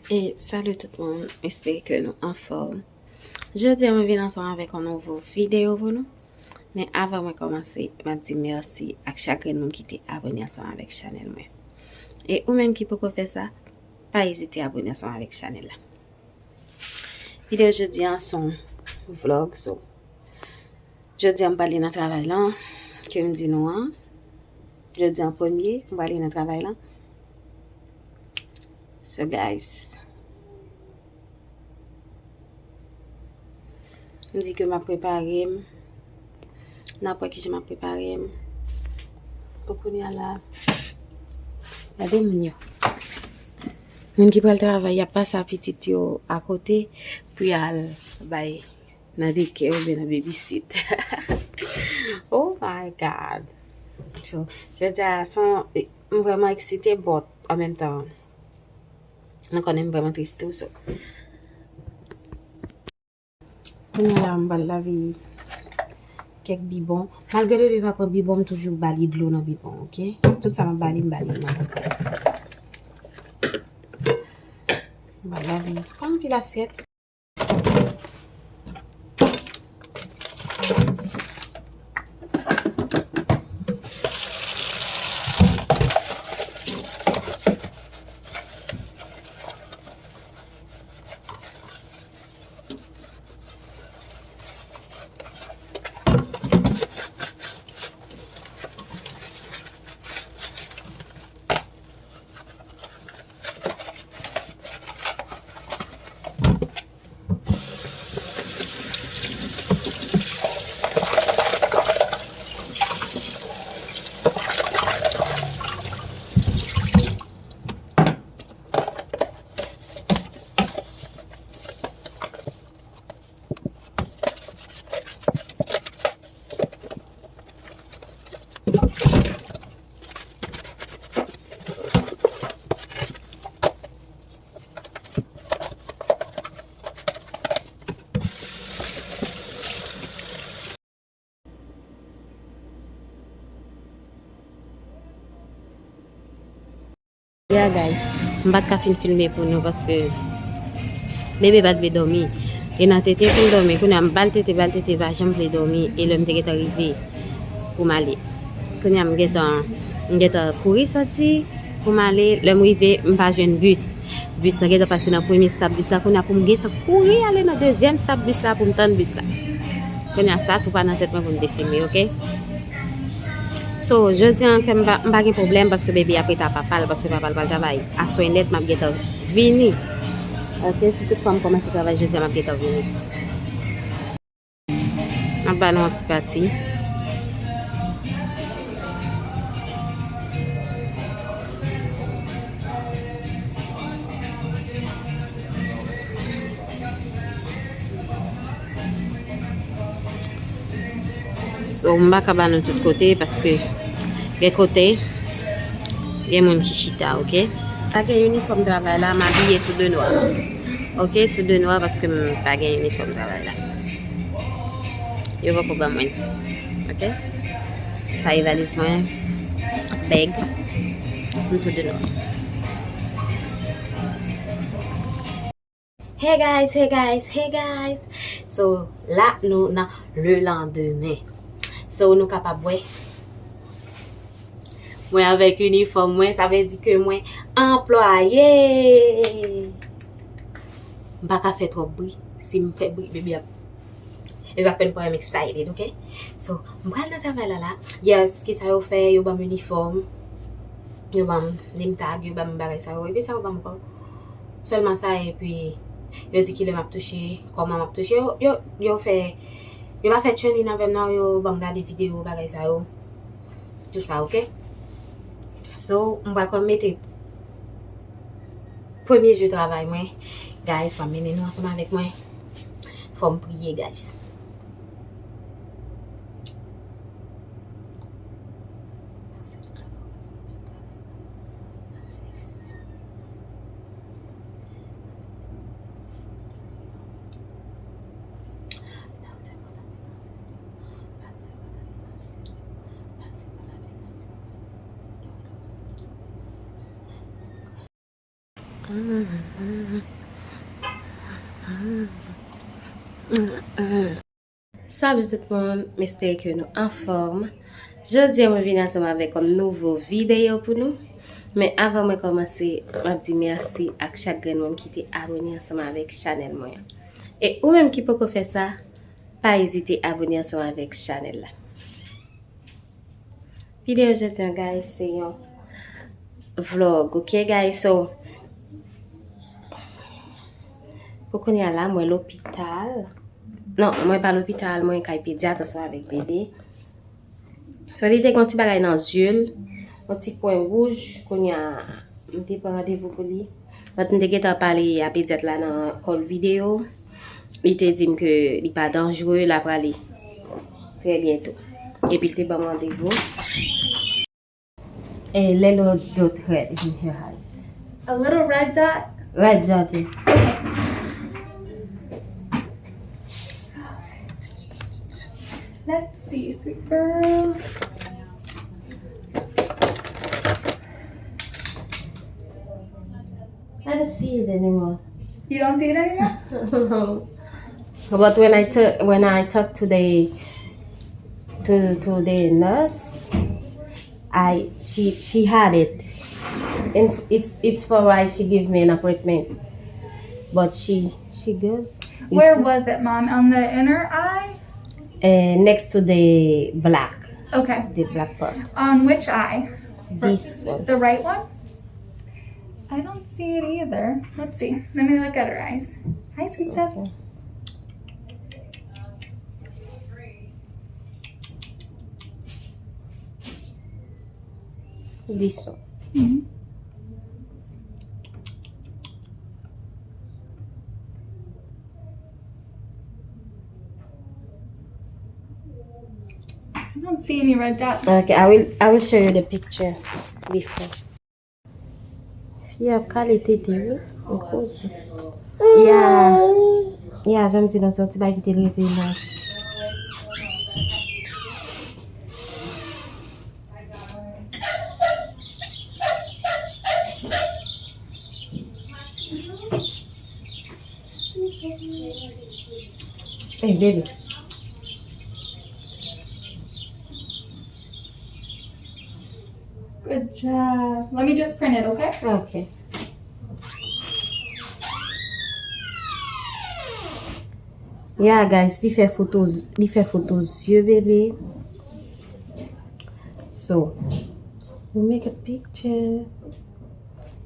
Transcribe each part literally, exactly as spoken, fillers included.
E salut tout moun, espere ke nou anfòm. Jodi a mwen vin ansanm avèk yon nouvo videyo pou nou. Men avan mwen kòmanse, m ap di mèsi ak chak grenn moun ki te abòne ansanm avèk chanèl mwen. E ou menm ki poko fè sa, pa ezite abòne ansanm avèk chanèl la. Videyo jodi a se yon vlog, so jodi a m prale nan travay lan, ke m di nou an. Jodi a premye, m prale nan travay lan. So guys, m di ke m ap prepare m. N ap wè kijan m ap prepare m. Pou kounye a la, gade moun yo. Moun ki pral travay, y ap pase a pitit yo akote pou y al bay nan daycare oubyen nan babysit. Oh my God. So, jodi a, son, m vrèman eksite, but an menm tan, nou konnen m vrèman tris tou, so. Kounye a la, m pral lave kèk bibon. Malgre bebe pa pran bibon, m toujou ba li dlo nan bibon, oke? Tout sa m ap ba li, m ba li nan bibon. M pral lave. Pa anpil asyèt. Yeah, guys. M pa t ka fin filme pou nou paske bebe pa t vle dòmi. E nan tete pou l dòmi. Kounye a m ba l tete, ba l tete, li pa janm vle dòmi. E lè m te gentan rive pou m ale. Kounye a m gentan, m gentan kouri soti pou m ale. Lè m rive, m pa jwenn bis. Bis la gentan pase nan premye stop bis la. Kounye a pou m gentan kouri ale nan dezyèm stop bis la pou m tann bis la. Kounye a sa tou pa nan tèt mwen pou m te filme, oke? So, jodi a, ke m pa, m pa gen pwoblèm paske bebe ap rete a papa l, paske papa l pral travay. Aswè nèt, m ap gentan vini. Oke, si tout fwa m kòmanse travay jodi a, m ap gentan vini. M ap ba nou yon ti pati. So, m pa ka ba nou tout kote paske gen kote, gen moun ki chita, oke? Pa gen inifòm travay la, m abiye tou de nwa. Oke, tou de nwa paske m pa gen inifòm travay la. Yo poko ban mwen. Oke? Sa e valiz mwen, bag, m tou de nwa. Hey guys, hey guys, hey guys. So, la nou nan le lendemain. So, nou kapab wè. Mwen avèk inifòm mwen, sa vle di ke mwen anplwaye. M pa ka fè twòp bri. Si m fè bri, bebe ap E sa fè m vrèman excited, oke? So, m pral nan travay la la. Yes, kisa yo fè? Yo ban m inifòm. Yo ban m name tag, yo ban m bagay sa yo. Epi sa yo ban m ankò. Sèlman sa, epi yo di kilè m ap touche, kòman m ap touche. Yo, yo, yo fè, yo pa fè training avè m non, yo ban m gade videyo, bagay sa yo. Tou sa, oke? So, m pral kòm mete premye jou travay mwen. Guys, m ap mennen nou ansanm avèk mwen. Fò m priye, guys. Salut tout moun, m espere ke nou anfòm. Jodi a mwen vini ansanm avèk yon nouvo videyo pou nou. Men avan mwen kòmanse, m ap di mèsi ak chak grenn moun ki te abòne ansanm avèk chanèl mwen an. E ou menm ki poko fè sa, pa ezite abòne ansanm avèk chanèl la. Videyo jodi an, guys, se yon vlog, ok, guys? So, pou kounye a la, mwen lopital. Non, mwen pa lopital, mwen kay pedyat ansanm avèk bebe. So, li te gen yon ti bagay nan zye l, yon ti pwen wouj, kounye a, m te pran randevou pou li. But m te gentan pale a pedyat la nan call videyo. Li te di m ke li pa danjere, l ap prale trè byento. Epi l te ban m randevou. A little dot red in her eyes. A little red dot? Red dot, yes. Let's see, sweet girl. I don't see it anymore. You don't see it anymore? No. But when I took when I talked to the to to the nurse, I she she had it. And it's it's for why she gave me an appointment. But she she goes. Where was it, Mom? On the inner eye? Uh, next to the black. Okay. The black part. On which eye? This one. The right one? I don't see it either. Let's see. Let me look at her eyes. Hi, sweet chef. Okay. This one. Mm-hmm. I don't see any red dots. Okay, I will I will show you the picture before. Fi ap kale tete wi. Ou koze. Ya. Ya, jan m di nou, se yon ti bagay ki te leve la. Hey, baby. Good job. Let me just print it, okay? Okay. Yeah, guys, li fè foto, li fè foto zye bebe. So, we make a picture.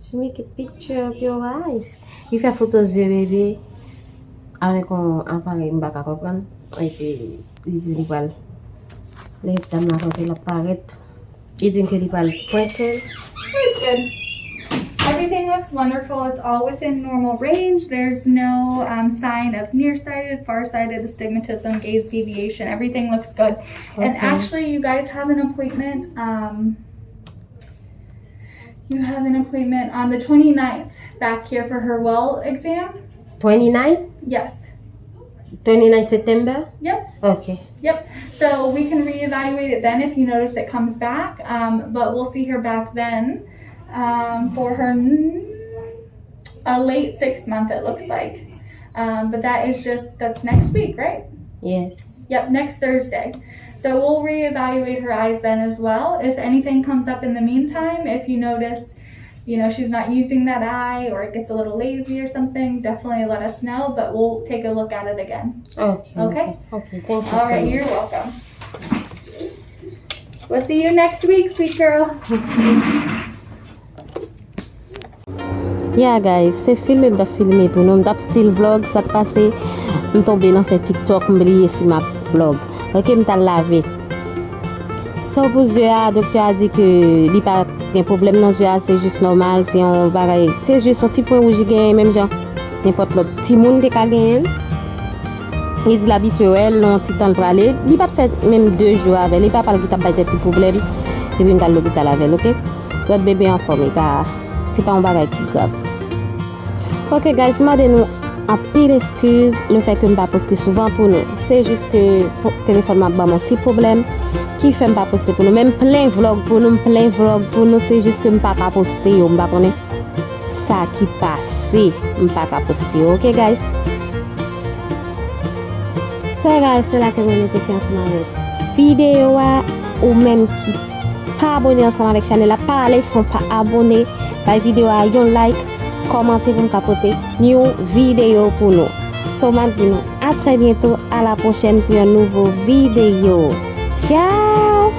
She make a picture of your eyes. Li fè foto zye bebe avèk yon aparèy m pa ka konprann. Epi li di li pral, lè dam la kanpe, l ap parèt. Li di m ke li pral prank. It's good. Everything looks wonderful. It's all within normal range. There's no um, sign of nearsighted, farsighted, astigmatism, gaze deviation. Everything looks good. And okay. Actually, you guys have an appointment. Um, you have an appointment on the twenty-ninth back here for her well exam. Twenty-ninth? Yes. Twenty-ninth September? Yep. Okay. Yep. So we can reevaluate it then if you notice it comes back. Um, but we'll see her back then um, for her n- a late six month, it looks like. Um, but that is just, that's next week, right? Yes. Yep, next Thursday. So we'll reevaluate her eyes then as well. If anything comes up in the meantime, if you notice, you know, she's not using that eye or it gets a little lazy or something, definitely let us know, but we'll take a look at it again. Okay. Okay? Okay, thank you. All right, so much. You're welcome. We'll see you next week, sweet girl. Yeah, guys, se filme m t ap filme pou nou. M t ap still vlog, sa k pase, m tonbe nan fè TikTok, m bliye si m ap vlog. Ok, m t al lave. So, pou zye a, doktè a di ke li pa gen pwoblèm nan zye a, se jis nòmal, se yon bagay, se jis yon ti pwen wouj li genyen, menm jan nenpòt lòt timoun te ka genyen l. Li di l abitye wè l, nan yon ti tan l prale. Li pa t fè menm de jou avè l, e papa l ki t ap bay tèt li pwoblèm, epi m t al lopital avè l, ok? Lòt bebe anfòm, e pa, se pa yon bagay ki grav. Ok, guys, m mande nou anpil eskiz lefètke m pa poste souvan pou nou. Se jis ke po- telefòn m ap ban m yon ti pwoblèm ki fè m pa poste pou nou. Men m plen vlog pou nou, m plen vlog pou nou, se jis ke m pa ka poste yo, m pa konnen. sa ki pase, m pa ka poste yo, ok guys? So guys, se la ke mwen mete fen ansanm avèk videyo a. Ou menm ki pa abone ansanm avèk chanèl la, pa ale san pa abone, bay videyo a yon like, kòmante pou m ka pote yon videyo pou nou. So m ap di nou a trè byento, a la pwochèn pou yon nouvo videyo. Tchao!